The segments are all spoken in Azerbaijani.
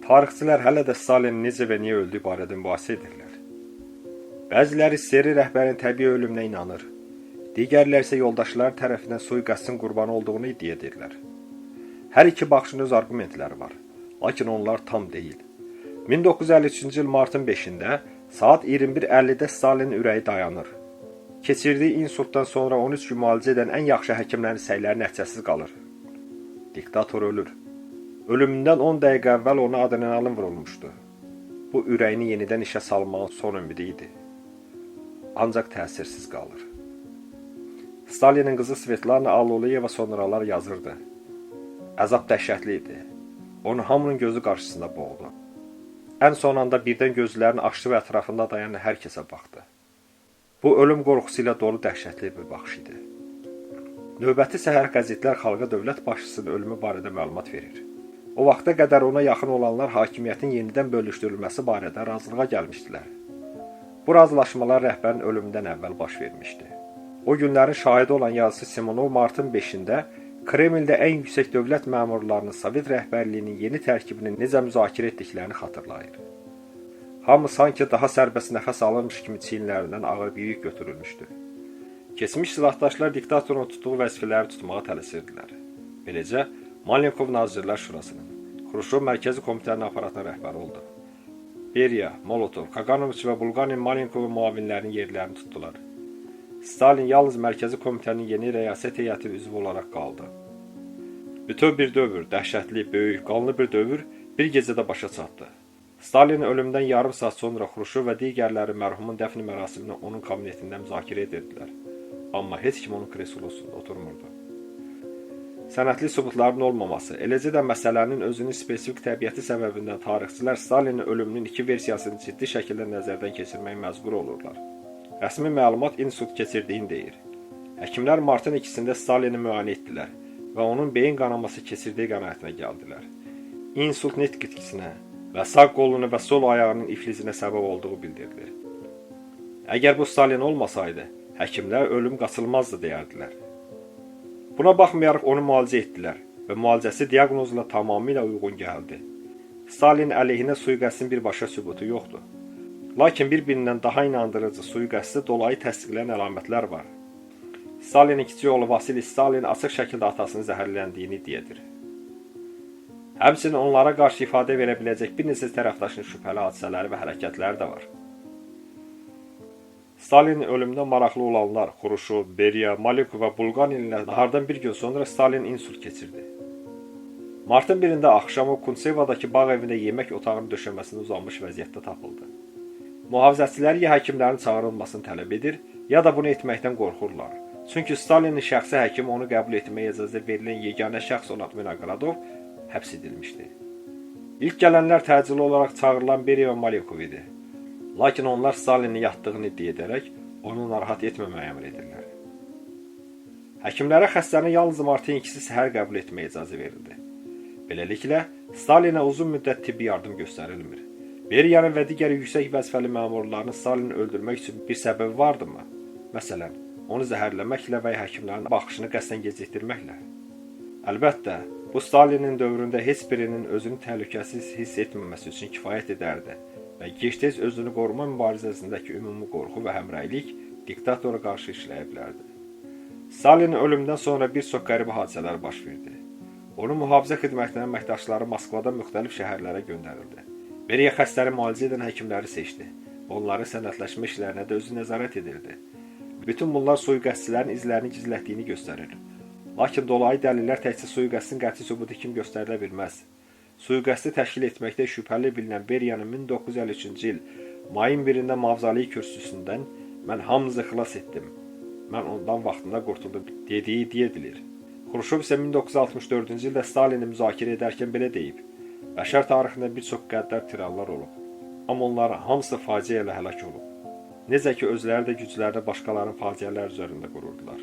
Tarixçilər hələ də Stalinin necə və niyə öldüyü barədə mübahisə edirlər. Bəziləri SSR rəhbərinin təbii ölümünə inanır. Digərləri isə yoldaşları tərəfindən sui-qəsdin qurbanı olduğunu iddia edirlər. Hər iki baxışın öz arqumentləri var, lakin onlar tam deyil. 1953-cü il martın 5-də saat 21:50-də Stalinin ürəyi dayanır. Keçirdiyi insultdan sonra 13 gün müalicə edən ən yaxşı həkimlərin səyləri nəticəsiz qalır. Diktator ölür. Ölümündən 10 dəqiqə əvvəl ona adrenalin vurulmuşdu. Bu ürəyini yenidən işə salmağın son ümidi idi. Ancaq təsirsiz qalır. Stalinin qızı Svetlana Alliluyeva sonralar yazırdı. Əzab dəhşətli idi. Onu hamının gözü qarşısında boğdu. Ən son anda birdən gözlərini açdı və ətrafında dayanan hər kəsə baxdı. Bu ölüm qorxusu ilə dolu dəhşətli bir baxış idi. Növbəti səhər qəzetlər xalqa dövlət başçısının ölümü barədə məlumat verir. O vaxta qədər ona yaxın olanlar hakimiyyətin yenidən bölüşdürülməsi barədə razılığa gəlmişdilər. Bu razılaşmalar rəhbərin ölümündən əvvəl baş vermişdi. O günlərin şahidi olan yazıçı Simonov martın 5-də Kremldə ən yüksək dövlət məmurlarının Sovet rəhbərliyinin yeni tərkibini necə müzakirə etdiklərini xatırlayır. Hamı sanki daha sərbəst nəfəs alırmış kimi çiyinlərindən ağır bir yük götürülmüşdü. Keçmiş silahdaşlar diktatorun tutduğu vəzifələri tutmağa tələsirdilər. Beləcə, Malenkov Nazirlər Şurasının, Xruşov Mərkəzi Komitənin aparatının rəhbəri oldu. Beriya, Molotov, Kaganoviç və Bulganin Malenkovun müavinlərinin yerlərini tutdular. Stalin yalnız Mərkəzi Komitənin yeni rəyasət heyəti üzvü olaraq qaldı. Bütöv bir dövr, dəhşətli, böyük, qanlı bir dövr bir gecədə başa çatdı. Stalinin ölümündən yarım saat sonra Xruşov və digərləri mərhumun dəfn mərasimini onun kabinetində müzakirə edirdilər. Amma heç kim onun kreslosunda oturmurdu. Sənədli sübutların olmaması, eləcə də məsələnin özünün spesifik təbiəti səbəbindən tarixçilər Stalinin ölümünün iki versiyasını ciddi şəkildə nəzərdən keçirməyə məcbur olurlar. Rəsmi məlumat insult keçirdiyini deyir. Həkimlər martın 2-sində Stalini müayinə etdilər və onun beyin qanaması keçirdiyi qənaətinə gəldilər. İnsult nitq itkisinə və sağ qolunu və sol ayağının iflicinə səbəb olduğu bildirilir. Əgər bu Stalin olmasaydı, həkimlər ölüm qaçılmazdı deyərdilər. Buna baxmayaraq onu müalicə etdilər və müalicəsi diaqnozla tamamilə uyğun gəldi. Stalin əleyhinə sui-qəsdin birbaşa sübutu yoxdur. Lakin bir-birindən daha inandırıcı sui-qəsdi dolayı təsdiqləyən əlamətlər var. Stalinin kiçik oğlu Vasili Stalin açıq şəkildə atasının zəhərləndiyini iddia edir. Həmçinin onlara qarşı ifadə verə biləcək bir neçə tərəfdaşın şübhəli hadisələri və hərəkətləri də var. Stalinin ölümünə maraqlı olanlar Xruşov, Beriya, Malenkov və Bulganin ilə nahardan bir gün sonra Stalin insult keçirdi. Martın 1-də axşam o Kuntsevadakı bağ evində yemək otağının döşəməsində uzanmış vəziyyətdə tapıldı. Mühafizəçilər ya həkimlərin çağırılmasını tələb edir, ya da bunu etməkdən qorxurlar. Çünki Stalinin şəxsi həkimi onu qəbul etməyə icazə verilən yeganə şəxs olan Vinogradov həbs edilmişdi. İlk gələnlər təcili olaraq çağırılan Beriya və Malenkov idi. Lakin onlar Stalinin yatdığını iddia edərək onu narahat etməməyi əmr edirlər. Həkimlərə xəstəni yalnız martın 2-si səhər qəbul etməyə icazə verildi. Beləliklə, Stalinə uzun müddət tibbi yardım göstərilmir. Beriyanın və digər yüksək vəzifəli məmurların Stalini öldürmək üçün bir səbəbi vardımı? Məsələn, onu zəhərləməklə və ya həkimlərin baxışını qəsdən gecikdirməklə. Əlbəttə, bu Stalinin dövründə heç birinin özünü təhlükəsiz hiss etməməsi üçün kifayət edərdi və gec-tez özünü qoruma mübarizəsindəki ümumi qorxu və həmrəylik diktatora qarşı işləyə bilərdi. Stalinin ölümündən sonra bir çox qəribə hadisələr baş verdi. Onun mühafizə xidmətinin əməkdaşları Moskvadan müxtəlif şəhərlərə göndərildi. Beriya xəstəni müalicə edən həkimləri seçdi. Onların sənədləşmə işlərinə də özü nəzarət edirdi. Bütün bunlar sui-qəsdçilərin izlərini gizlətdiyini göstərir. Lakin dolayı dəlillər təkcə sui-qəsdin qəti sübutu kimi göstərilə bilməz. Sui-qəsdi təşkil etməkdə şübhəli bilinən Beriyanın 1953-cü il mayın 1-də Mavzoley kürsüsündən "Mən hamınızı xilas etdim. Mən ondan vaxtında qurtuldum" dediyi iddia edilir. Xruşov isə 1964-cü ildə Stalini müzakirə edərkən belə deyib: "Bəşər tarixində bir çox qəddar tiranlar olub, amma onların hamısı faciə ilə həlak olub. Necə ki özləri də güclərini başqalarının faciələri üzərində qururdular."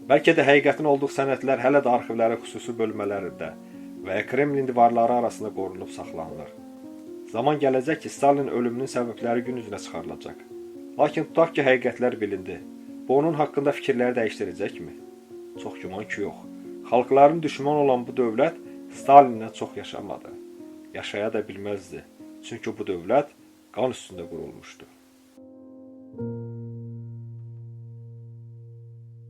Bəlkə də həqiqətin olduğu sənədlər hələ də arxivlərin xüsusi bölmələrində və ya Kremlin divarları arasında qorunub saxlanılır. Zaman gələcək ki, Stalin ölümünün səbəbləri gün üzünə çıxarılacaq. Lakin tutaq ki, həqiqətlər bilindi. Bu onun haqqında fikirləri dəyişdirəcəkmi? Çox güman ki, yox. Xalqların düşmən olan bu dövlət Stalindən çox yaşamadı. Yaşaya da bilməzdi. Çünki bu dövlət qan üstündə qurulmuşdu.